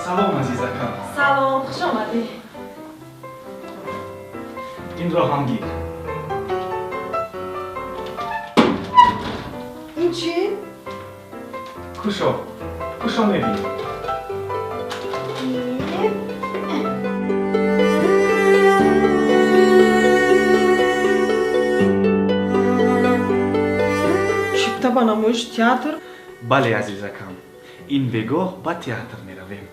Салом, азизакам. Салом, хуш омадӣ. Инро ҳам гир. Ин чӣ? Кушо, кушо, мебинӣ. Чипта ба намоиши театр? Бале, азизакам, ин бегоҳ ба театр меравем.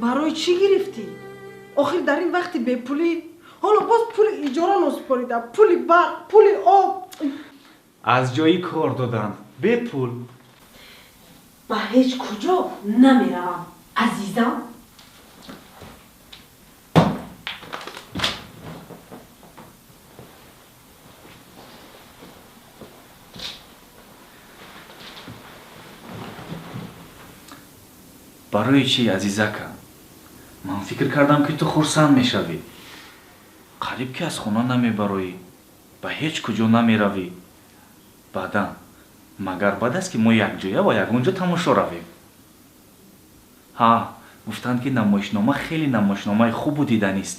Барои чӣ гирифтӣ? Охир дар ин вақти бепулӣ, ҳоло боз пули иҷора носупорида, пули барқ, пули об. Аз ҷои кор доданд, бепул. Ба ҳеҷ куҷо намеравам, азизам. Барои чӣ, азизакам? Ман фикр кардам, ки ту хурсанд мешавӣ. Қариб ки аз хона намебароӣ, ба ҳеҷ куҷо намеравӣ. Баъдан, магар бад аст, ки мо якҷоя ва ягон ҷо тамошо равем? Ҳа, гуфтанд, ки намоишнома хеле намоишномаи хубу диданист.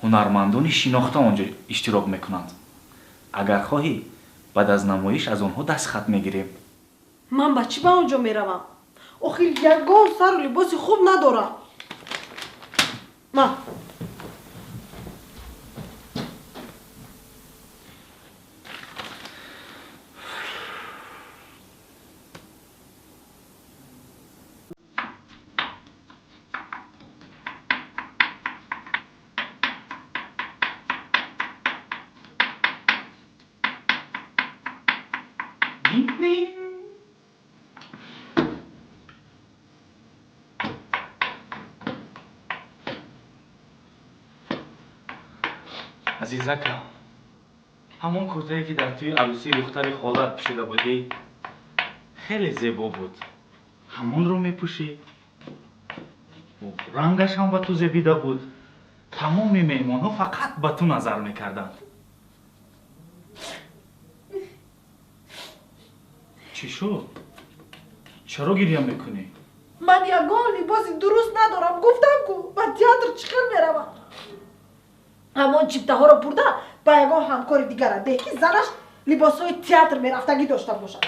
Ҳунармандони шинохта он ҷо иштирок мекунанд. Агар хоҳӣ, баъд аз намоиш аз онҳо дастхат мегирем. Ман ба чӣ ба он ҷо меравам? Охир ягон сару либоси хуб надорам. Ма. Азизакам, ҳамон куртае, ки дар тӯи арӯсии духтари холат пӯшида будӣ, хеле зебо буд. Ҳамонро мепӯшӣ. Рангаш ҳам ба ту зебида буд. Тамоми меҳмонҳо фақат ба ту назар мекарданд. Чӣ шуд? Чаро гиря мекунӣ? Ман ягон либоси дуруст надорам. Гуфтам ку, ба театр чӣ хел меравам? Ҳамон чиптаҳоро бурда ба ягон ҳамкори дигара деҳ, ки занаш либосҳои театр мерафтагӣ дошта бошад.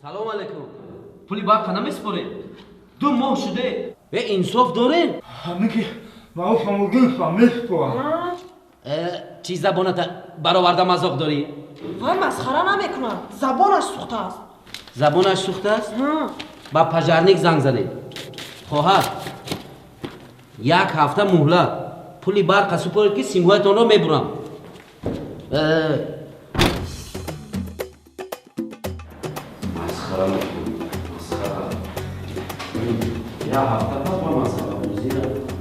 Салом алейкум. Пули барқа намеспоред? 2 моҳ шуде. Э, инсоф дорен? Ҳамин ки маофамогинфам меспорам. Чӣ забоната бароварда мазоқ дорӣ? Вай масхара намекунад. Забонаш сӯхта аст. Забонаш сӯхта аст? Ба пожарник занг занед. Хоҳар, як ҳафта муҳлат. Пули барқа супоред, ки симҳоятонро мебурам. Масхара мекунӣ, масхара. Як ҳафта пас ба масхарабозӣ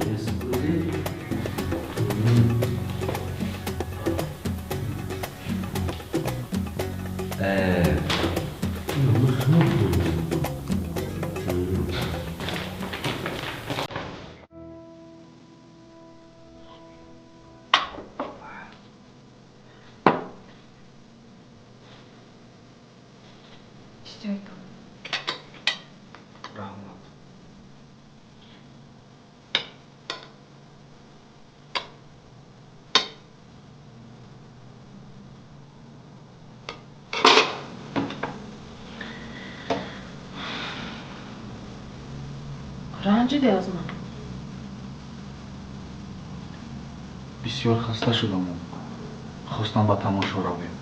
месупоред. Раҳмат. Ранҷидӣ аз ман? Бисёр хаста шудаму хостам ба тамошо равем.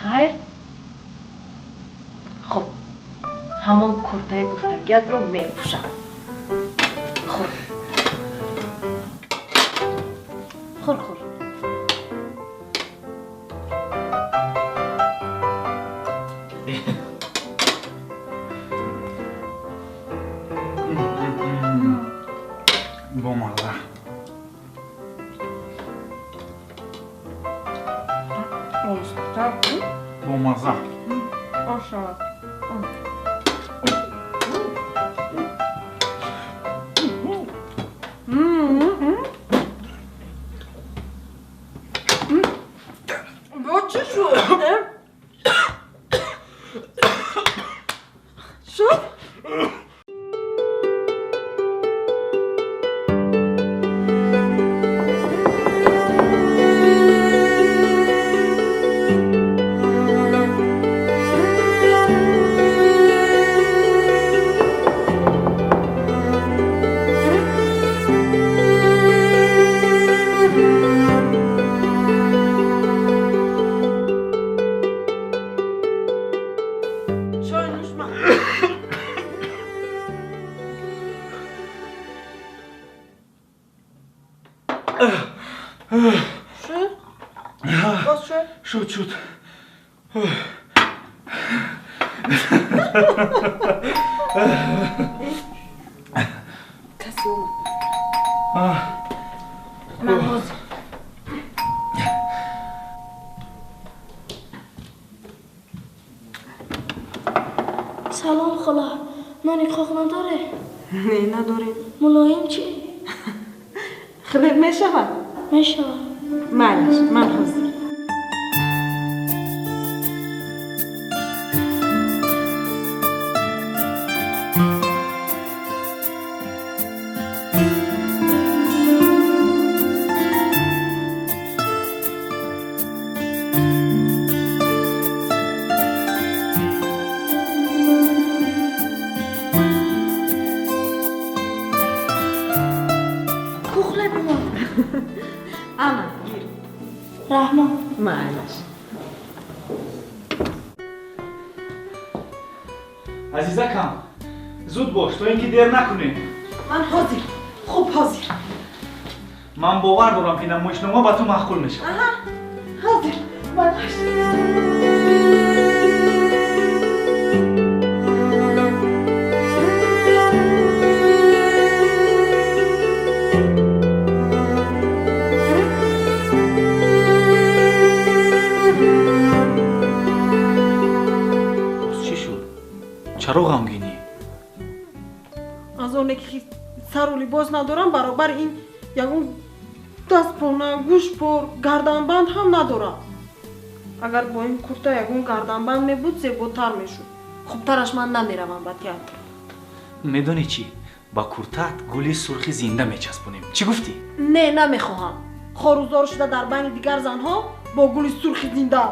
Хайр. Хуб, ҳамон куртаи гуфтагиятро мепӯшам. Хӯр. Хӯр, хӯр. Бомазза. Бомазза. Ошавад. Бо чӣ шуд? Шуд? Чой нӯшма. Шуд? Боз шуд? Шуд, шуд. Касе омад. Ман ҳозир. Салом хола, нони қоқ надоре? Не, надорем. Мулоим чӣ? Хлеб мешавад? Мешавад. Майлаш, ман ҳозир. Ку хлеби мо? Ана, гир. Раҳмат. Майлаш. Азизакам, зуд бош, то ин ки дер накунем. Ман ҳозир. Хуб ҳозир. Ман бовар дорам, ки намоишнома ба ту маъқул мешавад. Аҳа, ҳозир. Майлаш. Боз чӣ шуд? Чаро ғамгинӣ? Аз оне ки сару либос надорам, баробари ин ягон дастпона, гӯшпор, гарданбанд ҳам надорам. Агар бо ин курта ягон гарданбанд мебуд, зеботар мешуд. Хубтараш ман намеравам ба театр. Медонӣ чӣ? Ба куртаат гули сурхи зинда мечаспонем. Чӣ гуфтӣ? Не, намехоҳам. Хорузор шуда дар байни дигар занҳо бо гули сурхи зинда.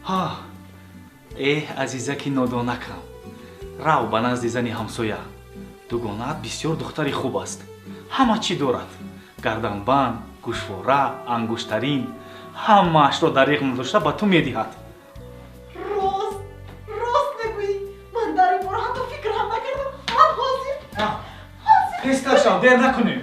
Ҳа, эҳ, азизаки нодонакам, рав ба назди зани ҳамсоя. Дугонаат бисёр духтари хуб аст. Ҳама чӣ дорад: гарданбанд, гӯшвора, ангуштарин. Ҳамаашро дариғ надошта ба ту медиҳад. Рост, рост мегӯӣ. Ман дар ин бора ҳатто фикр ҳам накардам. Ман ҳозир. Тезтар шав, дер накунем.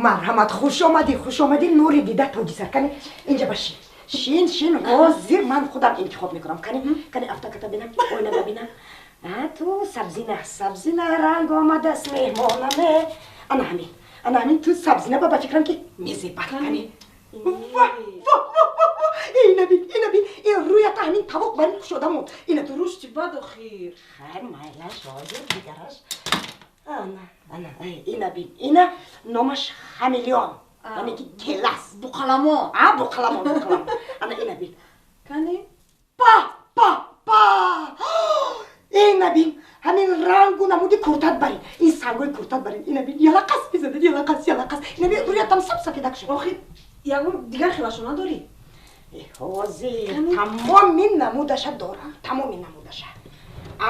Марҳамат, хуш омадӣ, хуш омадӣ, нури дида тоҷисар. Кани инҷа башин. Шин, шин, ҳозир ман худам интихоб мекунам. Кани, кани автоката бинам, оинада бинам. А ту сабзина, сабзина ранг омадааст меҳмонаме. Ана ҳамин, ана ҳамин ту сабзина ба фикрам ки мезебад. Кани. Ва, ва, ва, ва, ина бин, ина бин, ин рӯята ҳамин тавоқ бар ин кушода монд. Ина ту Рушди бад охир. Хайр, майлаш, ҳозир дигараш. Ана, ана, ина бин, ина номаш хамелеон. Яъне ки келас. Буқаламон. А, буқаламон, буқаламон. Ана ина бин. Кани? Ба, сафедак шуд. Охи, ягон дигар хелашо надорӣ? Ҳозир тамоми намудаша дорам, тамоми намудаша.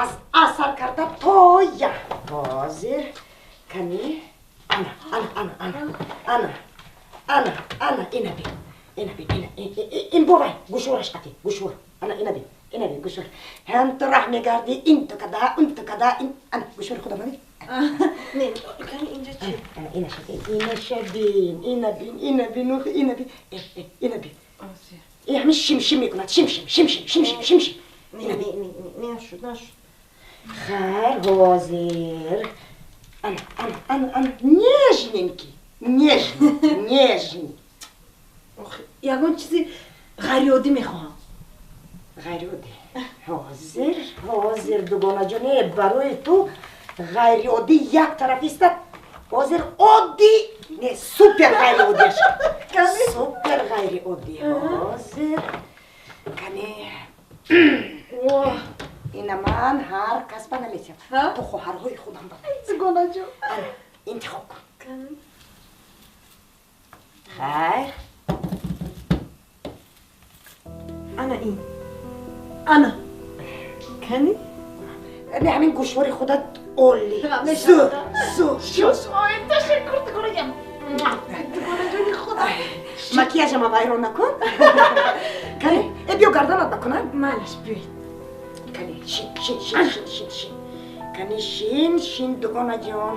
Аз асар карда то я. Ҳозир кани ана, ана, ана, ана, ана, ана, ана, ина бин, ина бин, ина, ин бовай, гӯшвораш қати, гӯшвор. Ана, ина бин, ина бин, гӯшвор. Ҳам ту раҳ мегардӣ, ин ту када, он ту када, ин, ана, гӯшвори худам бин. Не, кани инҷа чи? Ана, ина шабин, ина шабин, ина бин, ина бин, ина бин, ина бин. Ин ҳамин шимшим мекунад, шимшим, шимшим, шимшим, шимшим. Не, не, не, не, нашуд, нашуд. Хайр, ҳозир. Ана, ана, ана, ана, нежненький, нежный, нежный. Охи, ягон чизи ғайриоддӣ мехоҳам. Ғайриоддӣ? Ҳозир, ҳозир, дугонаҷон, барои ту ғайриоддӣ як тараф истад, ҳозир оддӣ, не, супер ғайриоддиаш. Супер ғайриоддӣ. Ҳозир, кани. Ина ман ҳар кас ба намесиям. Ту хоҳарҳои худам ба. Дугонаҷон. Ана, интихоб кун. Хайр. Ана ин. Ана. Кани? Не, ҳамин гӯшвори худат олӣ. Зӯр, зӯр. Ой, ташаккур, дугонаҷон. Дугонаҷони худам. Макияжама вайрон накун. Кани, э биё гарданат бакунам. Майлаш, биёед. Кани, шин, шин, шин, шин, шин, шин. Кани, шин, шин, дугонаҷон.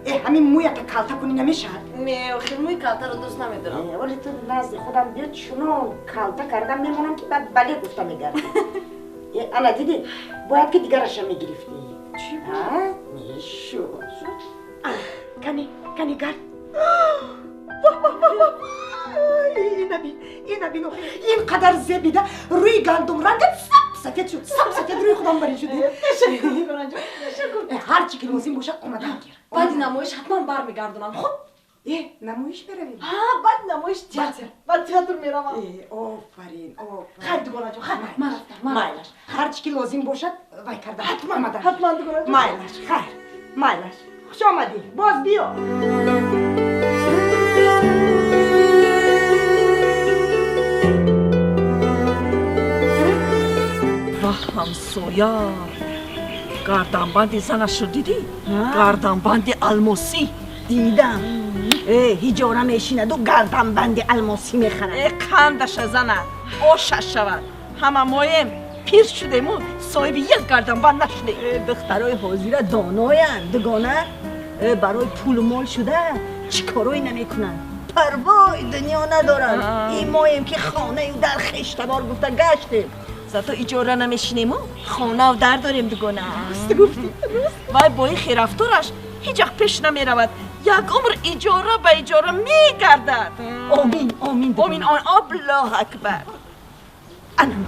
Э, ҳамин мӯята калта кунӣ намешавад? Не, охир мӯи калтаро дӯст намедорам. Вале ту назди худам биё, чунон калта кардам мемонам, ки баъд бале гуфта мегардӣ. Э, ана дидӣ, бояд ки дигараша мегирифтӣ. Чӣ? Мешуд. Ана, кани, кани гард. Ина бин, ина бин, ин қадар зебида, рӯи гандумрангат сап сафед шуд, сап сафед рӯи худам барин шуд. Ташаккур, дугонаҷон, ташаккур. Ҳар чӣ ки лозим бошад, омадан гир. Баъди намоиш ҳатман бармегардонам, хуб? Э, намоиш меравем? Ҳа, баъди намоиш театр. Баъд театр меравам. Э, офарин, офарин. Хайр, дугонаҷон, хайр, ман рафтам. Майлаш. Ҳар чӣ ки лозим бошад, вай карда. Ҳатман, омадан. Ҳатман, дугонаҷон. Майлаш, хайр, майлаш. Хуш омадӣ. Боз биё. Ва ҳамсоя, гарданбанди занашро дидӣ? Гарданбанди алмосӣ. Дидам. Э, ҳиҷора мешинаду гарданбанди алмосӣ мехарад. Э, қандаша зана, ошаш шавад. Ҳама моем пир шудему соҳиби як гарданбанд нашудем. Э, духтарои ҳозира доноянд, дугона. Э, барои пулу мол шуда чӣ корое намекунанд. Парвои дунё надоранд. Ин моем ки хонаю дар хештабор гуфта гаштем. Зато иҷора намешинему хонаву дар дорем, дугона. Рост гуфтӣ, рост. Вай бо ин херафтораш ҳеҷ вақт пеш намеравад. Як умр иҷора ба иҷора мегардад. Омин, омин, омин, Аллоҳ акбар. Анам.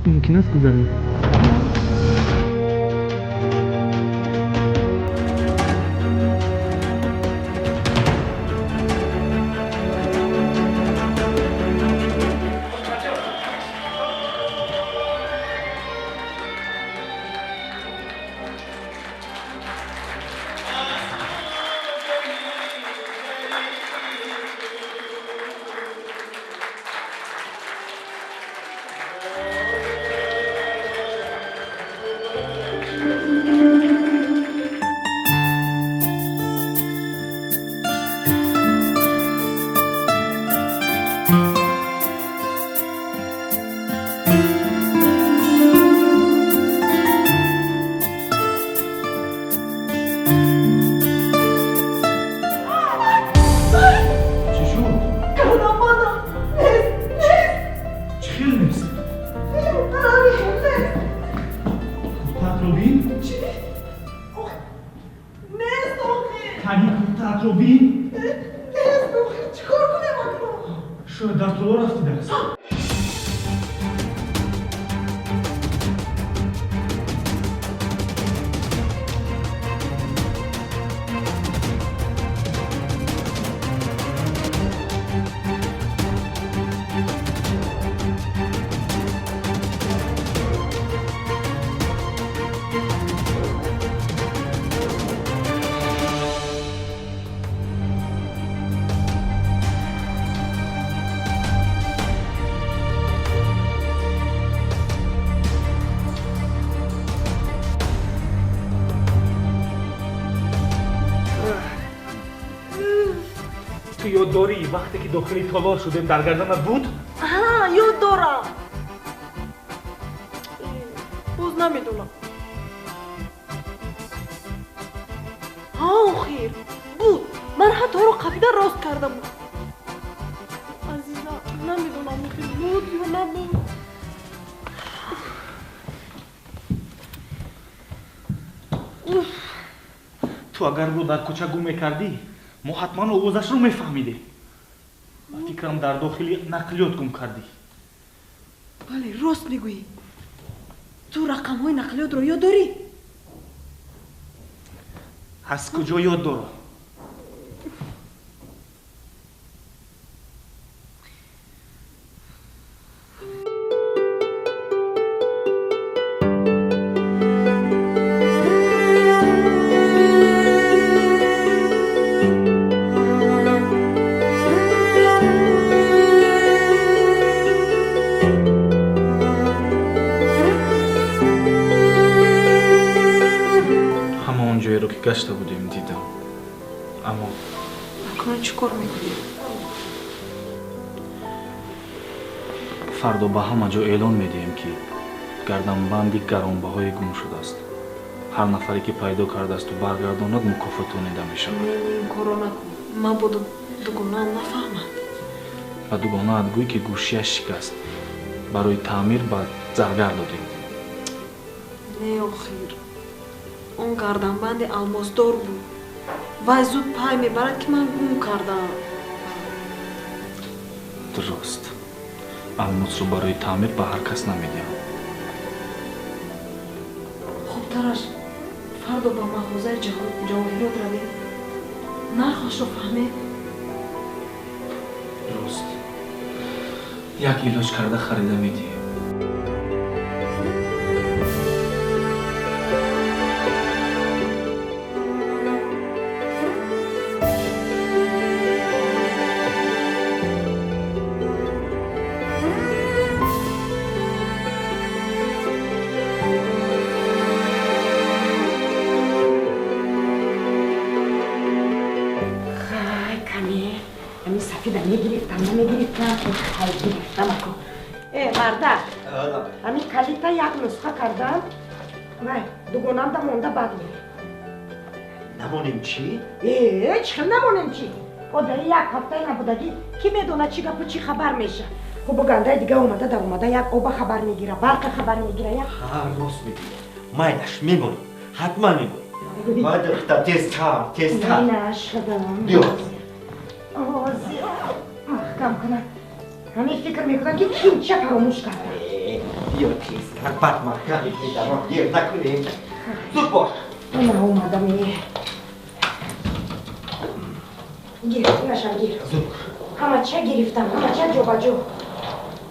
Мумкин аст гузарем? Ёд дорӣ вақте ки дохили толор шудем дар гарданат буд? Ҳа, ёд дорам. Боз намедонам. Ҳа, охир буд. Ман ҳатто қапида рост карда буд. Азиза, намедонам охир буд ё набуд. Ту агар рӯ дар кӯча гум мекардӣ, мо ҳатман овозашро мефаҳмидем. Ба фикрам дар дохили нақлиёт гум кардӣ. Бале, рост мегӯӣ. Ту рақамҳои нақлиётро ёд дорӣ? Аз куҷо ёд дорам? Гашта будем, дидам. Аммо акнун чӣ кор мекунем? Фардо ба ҳама ҷо эълон медиҳем, ки гарданбанди гаронбаҳое гум шудааст. Ҳар нафаре ки пайдо кардаасту баргардонад, мукофотонида мешавад. Не, ин корро накун. Мабодо дугонаам нафаҳмад. Ба дугонаат гӯй, ки гӯшияш шикаст. Барои таъмир ба заргар додем. Не, охир. Он гарданбанди алмоздор буд. Вай зуд пай мебарад, ки ман гум кардаам. Дуруст. Алмосро барои таъмир ба ҳар кас намедиҳам. Хубтараш фардо ба мағозаи ҷавоҳирот равем. Нархашро фаҳмем. Дуруст. Як илоҷ карда харида медиҳем. Марда, ҳамин калита як нусха кардам, вай дугонамда монда бад мерем. Намонем чӣ? Э, чӣ хел намонем чӣ? Одари як ҳафтаи набудагӣ ки медонад чӣ гапу чӣ хабар меша. Хуб, гандаи дига омада даромада як оба хабар мегира, барқа хабар мегира, як. Ҳа, рост мегӯӣ. Майлаш, мемонем. Ҳатман мемонем. Баъд хита тезтар, тезтар. Нашудам. Биё. Ҳозир маҳкам кунам. Ҳамин фикр мекунам, ки кимча фаромӯш кардам. Биё тезтар, бад маҳкам мекунӣ дарро, дер накунем. Зуд бош. Ман омадам. Гир, инашам гир. Зуд бош. Ҳама ча гирифтам, ҳама ча ҷобаҷо.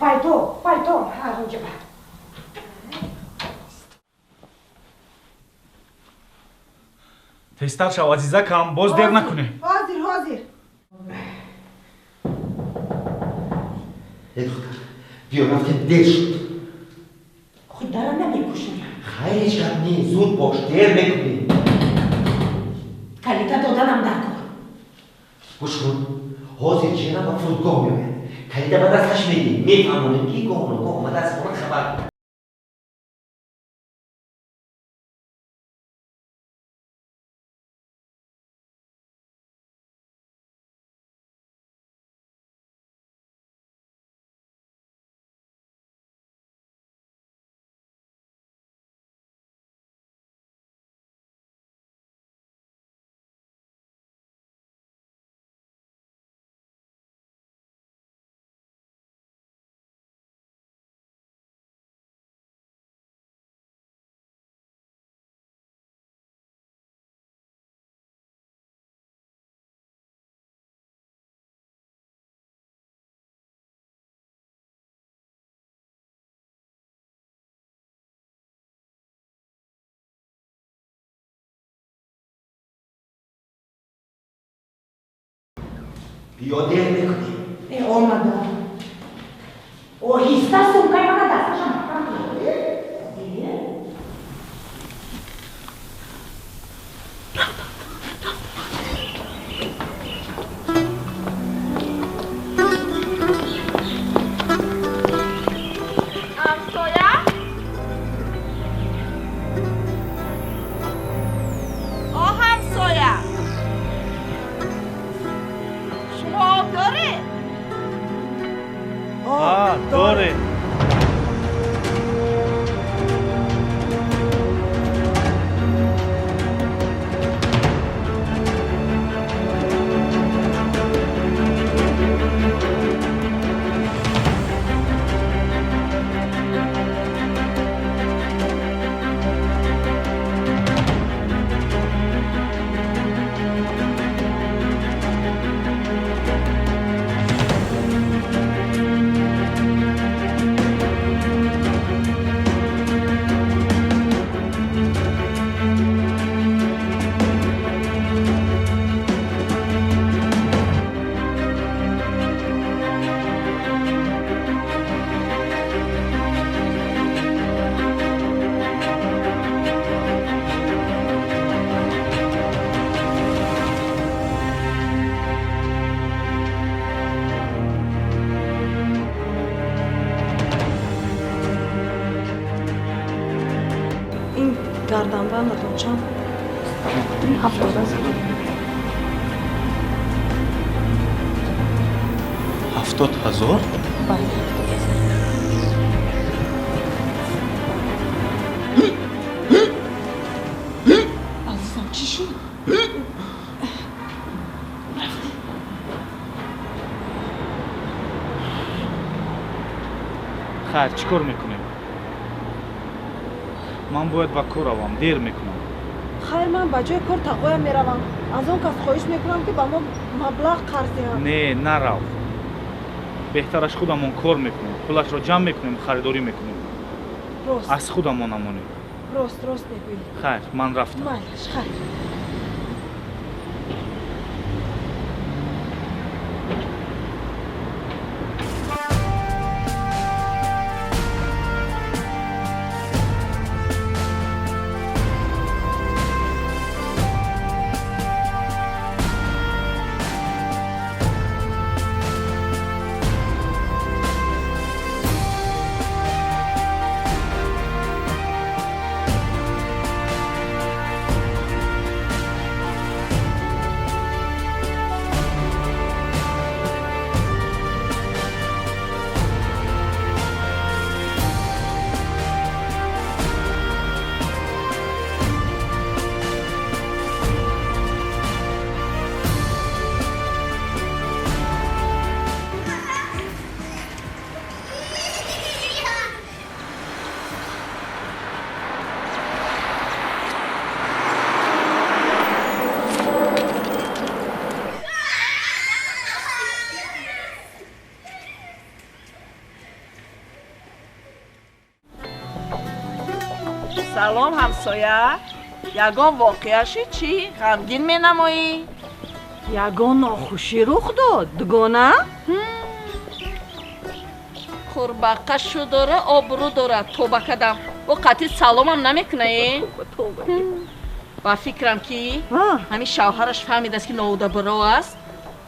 Пальто, пальто, ҳа, ҷоба. Тезтар шав, азизакам, боз дер накунем. Ҳозир, ҳозир. Э, духтар, биё, рафтем, дер шуд. Худ дара намекушоям. Хайр, ҳеҷ гап не, зуд бош, дер мекунем. Калита доданам дар кор. Гӯш кун, ҳозир ҷена ба фурудгоҳ меояд. Калита ба дасташ медиҳем, мефаҳмонем, ки гоҳ ногоҳ омада аз хона хабар кунад. Биё, дер мекунем. Э, омадам. Оҳиста сумкаи мана дасташам маҳкам кун. Ҳамсоя? О, ҳамсоя! Шумо об доред? Ҳа, дорем. Ин гарданбандатон чанд? 70 000. 70 000? Бале, 70 000. Азизам, чӣ шуд? Рафтем. Хайр, чӣ кор мекунем? Ман бояд ба кор равам, дер мекунам. Хайр, ман ба ҷои кор тағоям меравам, аз он кас хоҳиш мекунам, ки ба мо маблағ қарз диҳанд. Не, нарав. Беҳтараш худамон кор мекунем, пулашро ҷамъ мекунем, харидорӣ мекунем. Рост. Аз худамон намонем. Рост, рост мегӯӣ. Хайр, ман рафтам. Майлаш, хайр. Салом ҳамсоя. Ягон воқеа шид чӣ? Ғамгин менамоӣ? Ягон нохушӣ рух дод, дугона? Қурбақа шу дора, обрӯ дорад. Тоба кадам. О қатъи саломам намекунаe? Ба фикрам ки ҳамин шавҳараш фаҳмидааст ки ноудабаро аст,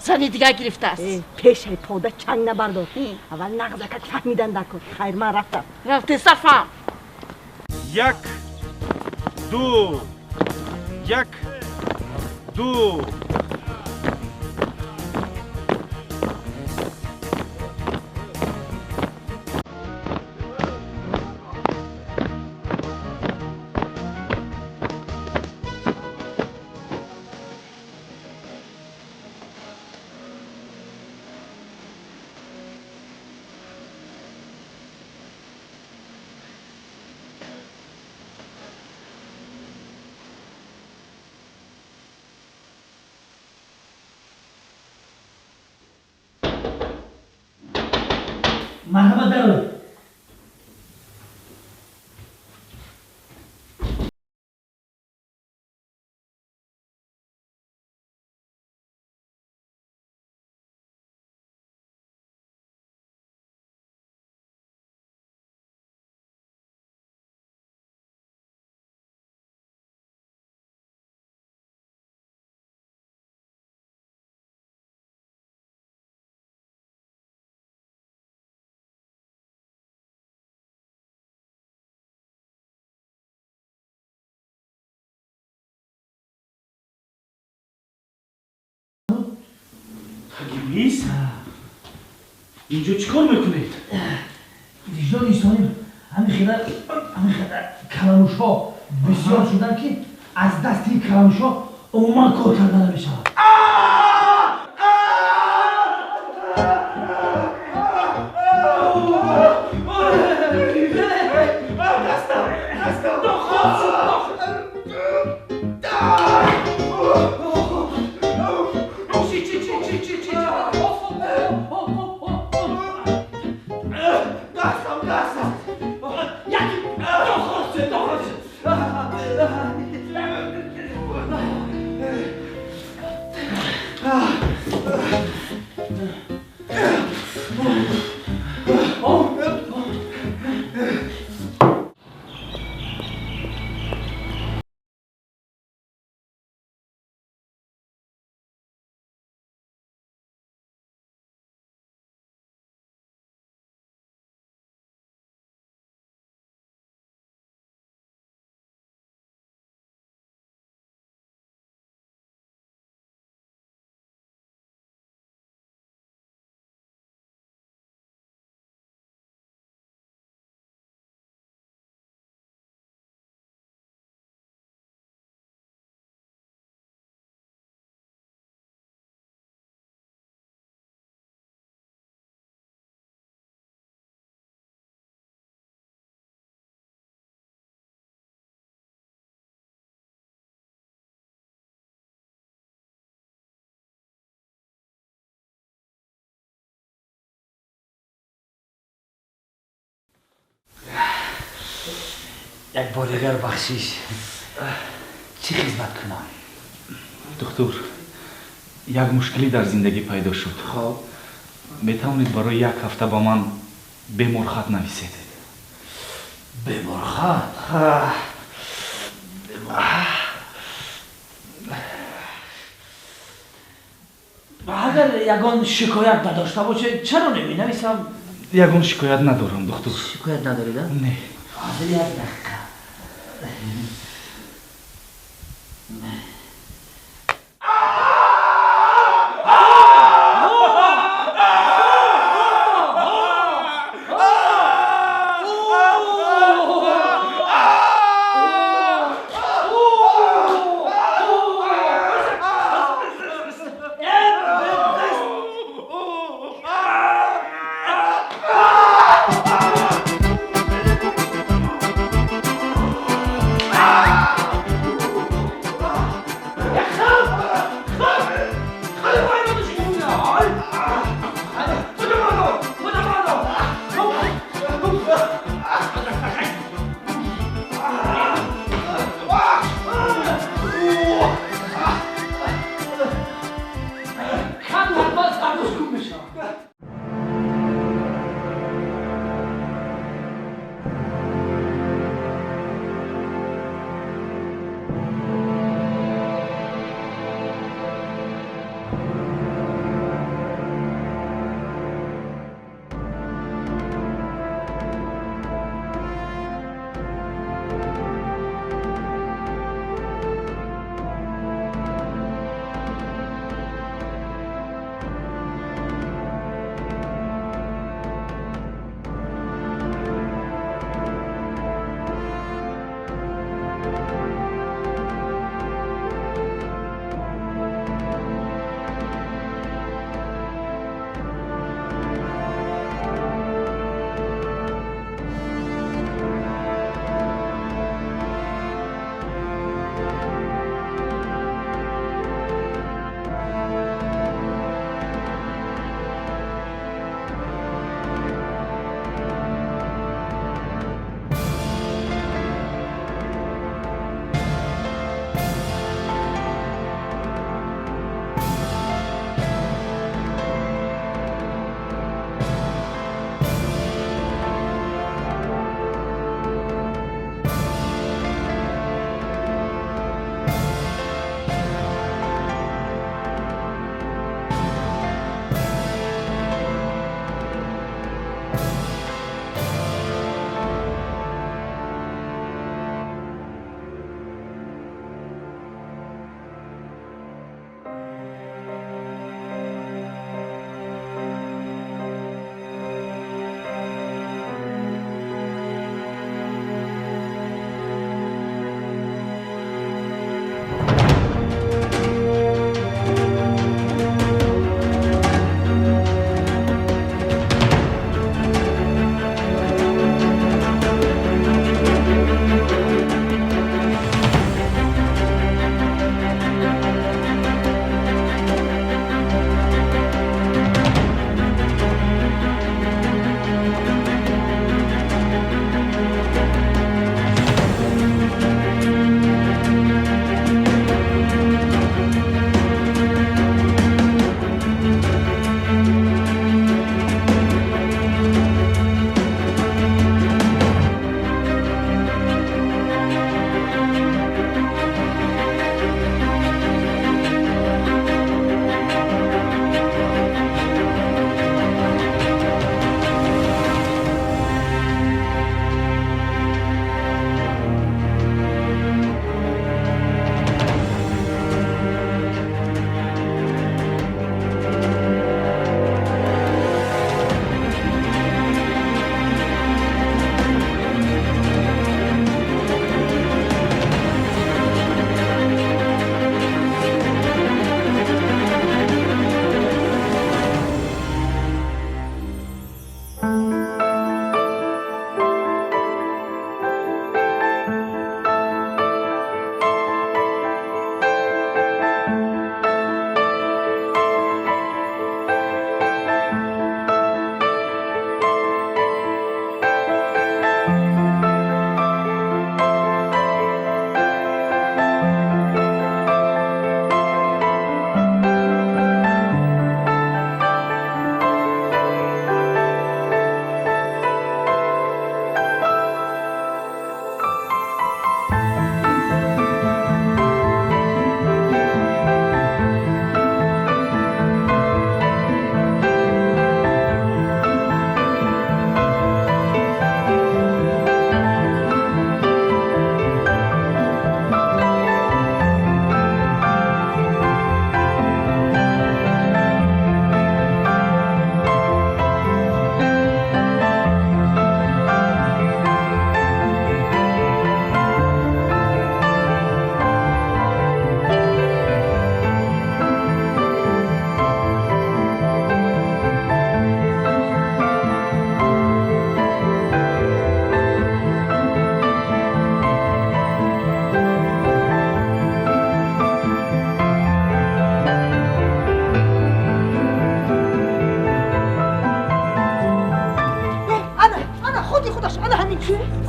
зани дигар гирифтааст. Пешаи пода чанг набардор. Аввал нағзакак фаҳмидан даркор. Хайр, ман рафтам. Рафт, тезтар фаҳм. 1 2 1 2. Марҳабат, дароед. Тагибис? Инҷо чӣ кор мекунед? Виҷдони солим, ҳамин хела каламушҳо бисёр шуданд, ки аз дасти ин каламушҳо умуман кор карда намешавад. Як бор дигар бахшиш. Чӣ хизмат кунам? Доктор, як мушкилӣ дар зиндагӣ пайдо шуд. Хоб. Метавонед барои як ҳафта ба ман беморхат нависед? Беморхат? Агар ягон шикоят надошта бошед, чаро неменависам? Ягон шикоят надорам, доктор. Шикоят надоред, а? Не. Ҳозир як дақиқа. Ah!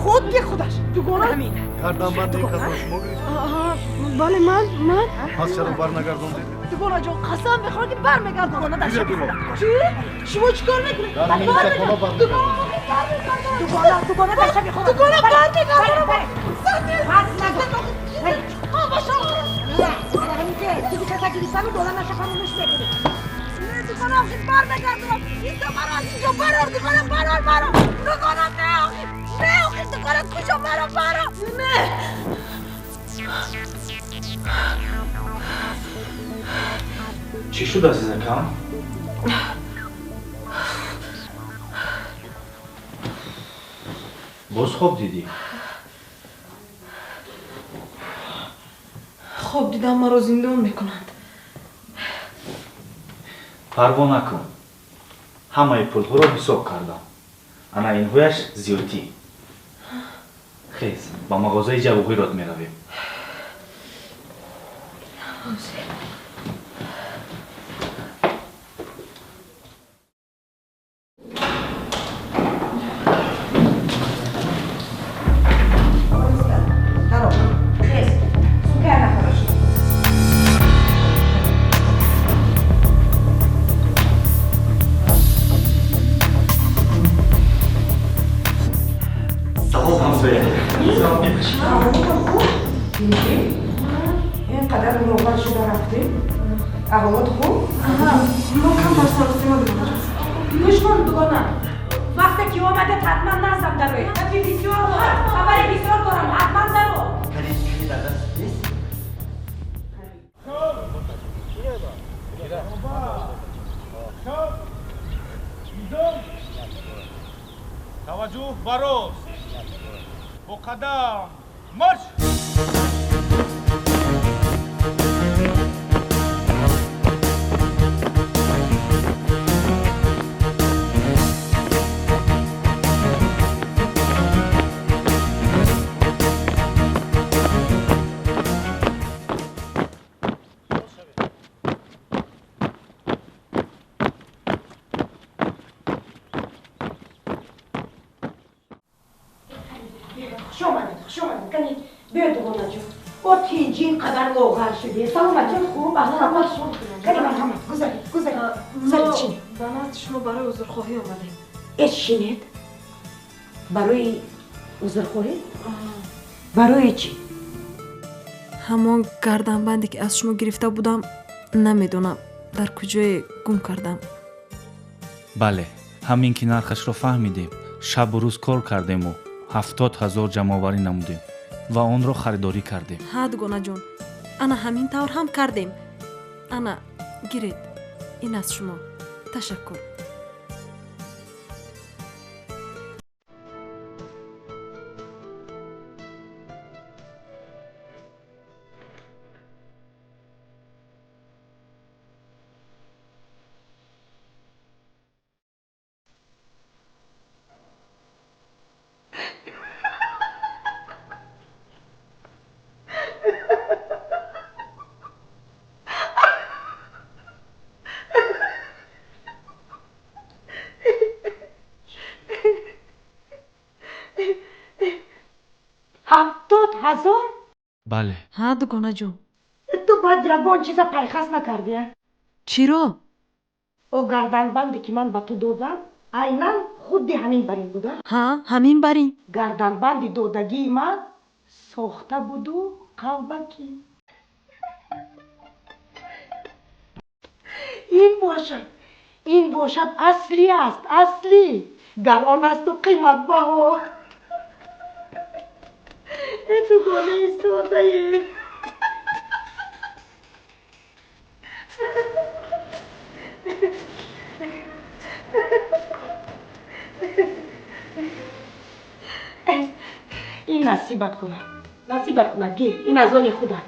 Худи худаш. Дугона ҳамин. Гарданбанди ин касро шумо гирифтед? Бале, ман. Пас чаро барнагардондед? Дугона ҷон, қасам мехӯрам ки бармегардонам. Чӣ? Шумо чӣ кор мекунед? Дар милисахона бармегардонам. Дугона, дугона дар шаби хона. Дугона бармегардонам. Пас нагу. Чизи каса гирифтану дода наша фаромӯш мекунӣ. Дугона охир бармегардонам. Инто маро аз инҷо барор, дугона барор маро. Дугона не охир, не охир, дугона куҷо маро барор. Не. Чӣ шуд, азизакам? Боз хоб дидӣ? Хоб дидам, маро зиндон мекунанд. Парво накун. Ҳамаи пулҳоро ҳисоб кардам. Ана инҳояш зиёдтӣ. Хез, ба мағозаи ҷавоҳирот меравем. Инқадар лоғар шуда рафтем. Аҳволот хуб? Мо камтар саросима дугона. Гӯш кун, дугона. Вақте ки омадед, ҳатман наздам дароед. Гапи бисёр дорам, хабари бисёр дорам, ҳатман даро. Калид дар даст нест? Таваҷҷӯҳ ба рост. Бо қадам марш! Хуш омадед, хуш омадед. Кани биё, дугонаҷон. О, тинҷи инқадар лоғар шудед. Саломатиёт хуб, аҳволот хуб. Кани марҳамат, гузаред, гузаред. Гузаред, шинед. Ба назди шумо барои узрхоҳӣ омадем. Э, шинед. Барои узрхоҳӣ? Барои чӣ? Ҳамон гарданбанде ки аз шумо гирифта будам, намедонам дар куҷое гум кардам. Бале, ҳамин ки нархашро фаҳмидем, шабу рӯз кор кардему 70 000 ҷамъоварӣ намудем ва онро харидорӣ кардем. Ҳа, дугонаҷон, ана ҳамин тавр ҳам кардем. Ана, гиред, ин аз шумо. Ташаккур. Ҳазор? Бале. Ҳа, дугонаҷон. Ту бояд ягон чиза пайхас накардӣ? Чиро? О гарданбанде ки ман ба ту додам, айнан худи ҳамин барин буда? Ҳа, ҳамин барин. Гарданбанди додагии ман сохта буду қалбакӣ. Ин бошад аслӣ аст, аслӣ. Гарон асту қиматбаҳо. Дугонаи содаем. Ин насибат кунад, насибат кунад, гир. Ин аз они худат,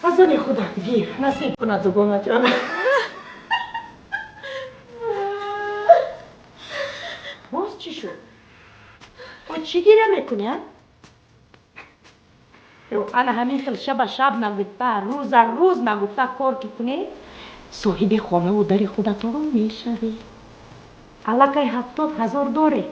аз они худат, гир. Насиб кунад, дугонаҷон. Боз чӣ шуд? О, чӣ гиря мекунӣ, а? Ана ҳамин хел шаба шаб нагуфта, рӯза рӯз нагуфта кор ки кунед, соҳиби хонаву дари худатон мешавед. Аллакай 70 000 доред.